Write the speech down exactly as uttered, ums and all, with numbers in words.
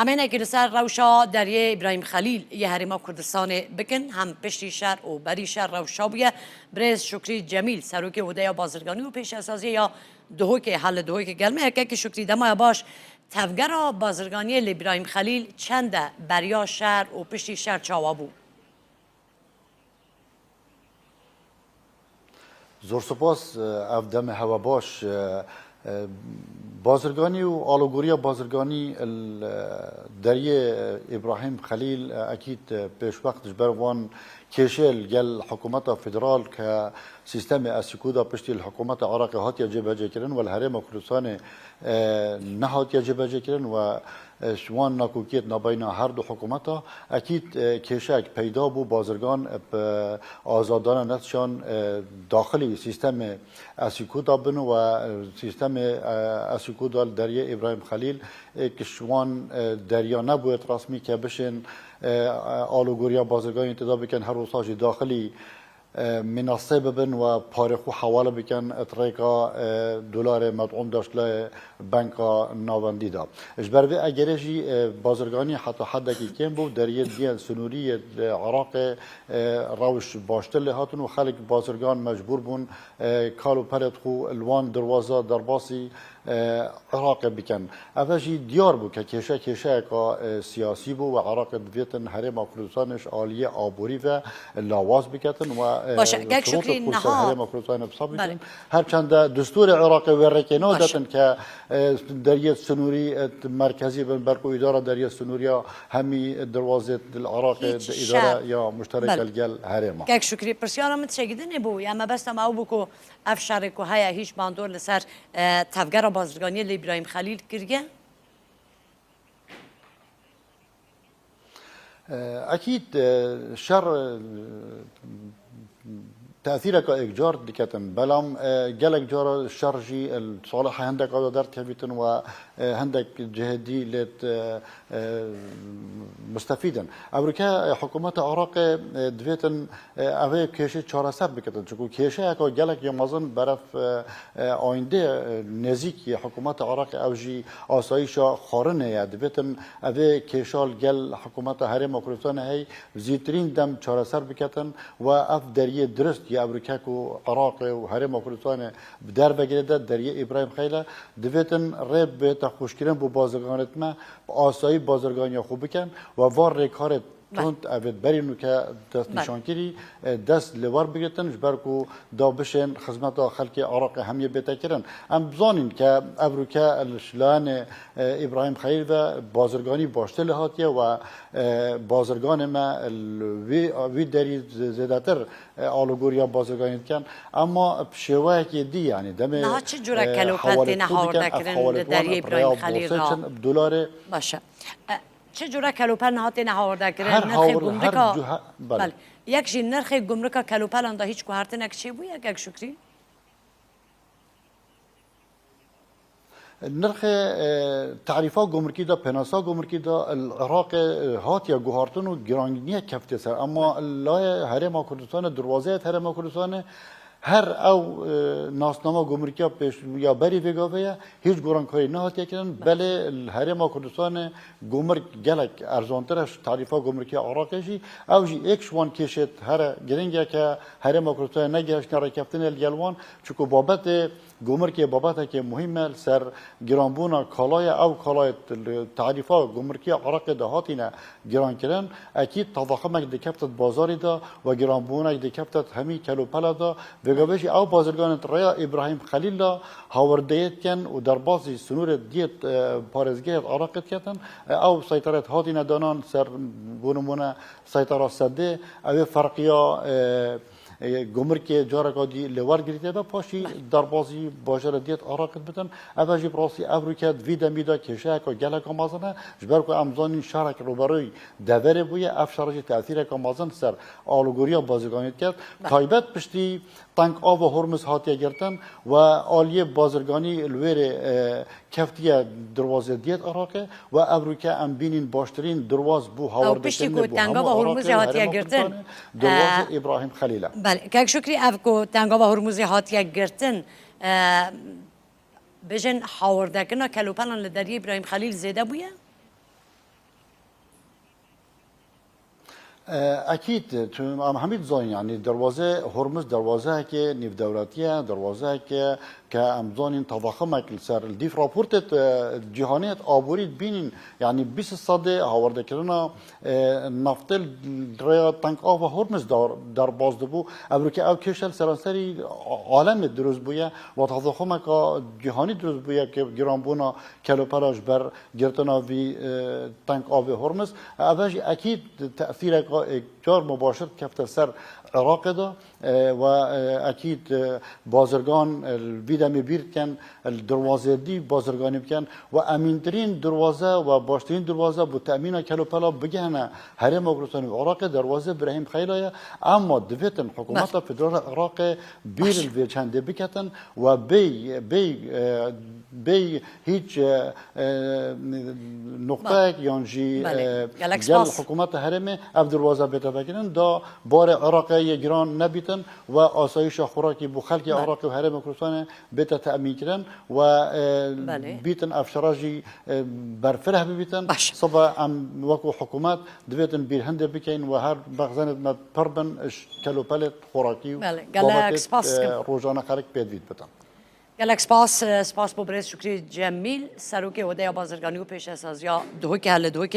Em ênekê li ser rewşa deriyê Îbrahîm Xelîl yê Herêma Kurdistanê bikin. Hem piştî şer û berî şer rewşa bûye. Birêz Şukrî Cemîl, serokê Odeya Bazirganî û Pêşesaziyê ya Duhokê, hel li Duhokê gel me. Yekekî Şukrî, demaya baş. Tevgera bazirganiyê li Îbrahîm Xelîl çend e beriya şer û piştî şer çawa bû? Zor spas, ev demê hewe baş. Bazirganî û alogoriya bazirganî li deriyê Îbrahîm Xelîl, ekîd pêşwext ji ber van kêşê li gel hikûmeta federal ke sîstemê esîkû da piştî li hikûmeta Iraqê hatiye cêbecêkirin we li Herêma Kurdistanê nehatiye cêbecêkirin we Ji wan nakokiyêt nabeyna her du hikûmeta, ekîd, e, kêşeyek peyda bû, bazirgan, e, bi azadane nedişan, e, daxilî sîstemê esîkû da bin û, e, sîstemê, e, esîkû da li deriyê Îbrahîm Xelîl, ê ki ji wan, e, deriya nebûyêt resmî ke bişên, e, alogoriya bazirganî têda bikin, her wisa jî daxilî e, mînasê bibin we parê xwe hewale bikin, e, di rêka, e, dolarê med'ûn de ji lê Banka Navendî de. Ji ber vê egerê jî, e, bazirganî heta hedekî kêm bû, deriyê diyên sinûrî yê, e, Iraqê, e, rewş baştir lê hatin û xelk bazirgan mecbûr bûn, e, kal û perê xwe li wan dirwaza derbasî e, Iraqê bikin. Ev jî diyar bû ke kêşe kêşeyeka, e, siyasî bû û Iraqê divêtin Herêma Kurdistanê ji aliyê aborî ve lawaz biketin û, e, Baş e, kek şirûtê Şukrî, xwe ser niha Herêma Kurdistanê bi sabîtin. Belê. Her çende destûrê Iraqê wê rêkê nadetin ke, e, deriyê sinûrî, e, merkezî bin, ber ku îdara deriyê sinûriya hemî dirwazê li Iraqê di îdare ya muştereke li gel Herêma. Kek Şukrî, pirsiyara min tiştekî din bû, ya mebesta me ew bû ku Ev şerê ku heye hîç bandor li ser, e, tevgera bazirganiyê li Îbrahîm Xelîl kiriye? E, ekîd, e, şer, e, tesîreka êkcar diketin. Belam, e, gelek cara şer jî, e, li saliha hindeka de derdikevîtin we, e, hindek cihê dî lê, e, e, mustefîd in. Ewrike, e, hikûmeta Iraqê, e, divêtin, e, ev ê kêşê çareser bikitin. Çunku kêşeyeka gelek ya mezin beref, e, e, ayîndê, e, nêzîk yê hikûmeta Iraqê ew jî asayîşa xwarinê ye. Divêtin ev ê kêşa li gel hikûmeta Herêma Kurdistanê hey zîtirîn dem çareser biketin we ev deriyê dirust ya ewrike ku Iraqê û Herêma Kurdistanê bi derve girê de deriyê Îbrahîm Xelîl e. Divêtin rê bête xweşkirin bo bazirganêt me, bi asayî bazirganiya xwe bikin we van rêkarê tund evêt berî nûke destnîşankirî, e, dest li wer bigirtin, ji ber ku da bişên xizmeta xelkê Iraqê hemiyê bête kirin. Em bizanîn ke ev rûke li şilayanê, e, Îbrahîm Xelîl ve bazirganî baştir lê hatiye we, e, bazirganê me li wî, wî derî zê-, zêdetir, e, alogoriya bazirganî dikin. Ema bi şêweyekê dî, yanî demê, niha çi cure, e, kelopel têne hawerdekirin li deriyê Îbrahîm Xelîl re? Dolarê. Baş e. E, çi cure kelopel niha têne hawerdekirin? Her nirxê gumrika, belê. Yek jî nirxê gumrika kelopelan de hîç guhertinek çêbûye, kek Şukrî? Nirxê, e, tarîfa gumrikî de, pênasa gumrikî de li Iraqê, e, hatiye guhartin û giranîniyek keftiye ser. Ema layê Herêma Kurdistanê, dirwazeyê Herêma Kurdistanê, her ew, e, nasnama gumrikiya pêş ya berî vê gavê ye, hîç gorankarî nehatiye kirin. Belê li Herêma Kurdistanê gumrik gelek erzantir e ji tarîfa gumrikiya Iraqê jî. Ew jî êk ji wan kêşêt here giring e ke Herêma Kurdistanê negihiştine rêkeftinê li gel wan. Çunku babetê gumrikê babetekê muhîm e li ser giranbûna kalayê. Ew kalayê li tarîfa gumrikiya Iraqê de hatîne girankirin, ekîd tedaximek dikeftet bazarî de ve giranbûnek dikeftet hemî kelopela de. Vêgavê jî ew bazirganên rêya Îbrahîm Xelîl de hawirdeyê dikin û derbasî sinûrê diyêt, e, parêzgehêt Iraqê diketin. E, ew seyterêt hatîne danan ser, bo nimûne, seytera Sedê, ew ê ferqiya, e, e, gumrikê careka dî li wer girîtiye be, paşî derbasî bajarê diyêt Iraqê dibitin. Ev e jî bi rastî ev rûke di vî demî de kêşeyeka geleka mezin e. Ji ber ku em zanîn şerek rûberûyî deverê bûye, ev şer jî tesîreke mezin ser alûgoriya bazirganî diket. Taybet piştî Teng Ava Hormuz hatiye girtin we aliyê bazirganî li wê rê, e, keftiye dirwazê diyêt Iraqê we ev rûke em bînîn baştirîn dirwaz bû. Ew piştî hawerdekirinê ku bo Teng hemû Ava Hormuzê Iraqê û hatiye Herêma girtin, Kurdistanê, e, dirwazê Îbrahîm Xelîl e. Belê, kek Şukrî, ev ku Teng Ava Hormuzê hatiye girtin, e, bêjin hawardekirina kelopelan li deriyê Îbrahîm Xelîl zêde bûye? E, Ekîd, tu em hemî dizanîn, yanî derwaze Hormuz derwazeyeke nêvdewletî ye, derwazeyeke ke em dizanîn tedaximek li ser, li dîf raportê, e, cîhanê aborî dibînîn, yanî bîst sedê hawardekirina, e, naftê li rêya teng ava Hormuz dar-, derbas dibû. Evroke ew kêşe li seranserî alemê dirust bûye, wa tedaximeka cîhanî dirust bûye ke giranbûna kelopela ji ber girtina vî, e, teng avê Hormuz. Ev jî ekîd tesîreka êkcar mubaşir kefte ser Iraqê de, e, we, e, ekîd, e, bazirgan, e, li vî demê bîr dikin, li dirwazê dî bazirganî bikin we emîntirîn dirwaze we baştirîn dirwaze bo temîna kelopela bigihene Herêma Kurdistanê û Iraqê derwazê Birehîm Xeyla ye. Ema divêtin hikûmeta federal Iraqê bîr li vê çendê biketin we bêy, bêy, e, bêy hîç, e, e, nuqteyek yan jî, Belê. E, Gelek gel spas. Hikûmeta herêmê ev dirwaza bête vekirin, da barê Iraqê yê giran nebîtin we asayîşa xwerakî bo xelkê Belê. Iraqê û Herêma Kurdistanê bête temînkirin we, e, Belê. Bîtin ev şera jî, e, berfireh bibîtin. Baş. Sibe em wekû hikûmet divêtin bîr hindê bikeyin we her mexzenêt me pir bin ji kelopelêt xwerakî û Belê. Gelek bavetêt, spas e, dikim. Rojane xelk pêdivît bitin. Gelek spas, e, spas bo birêz Şukrî Cemîl, serokê Odeya Bazirganî û Pêşesaziya Duhokê, li Duhokê.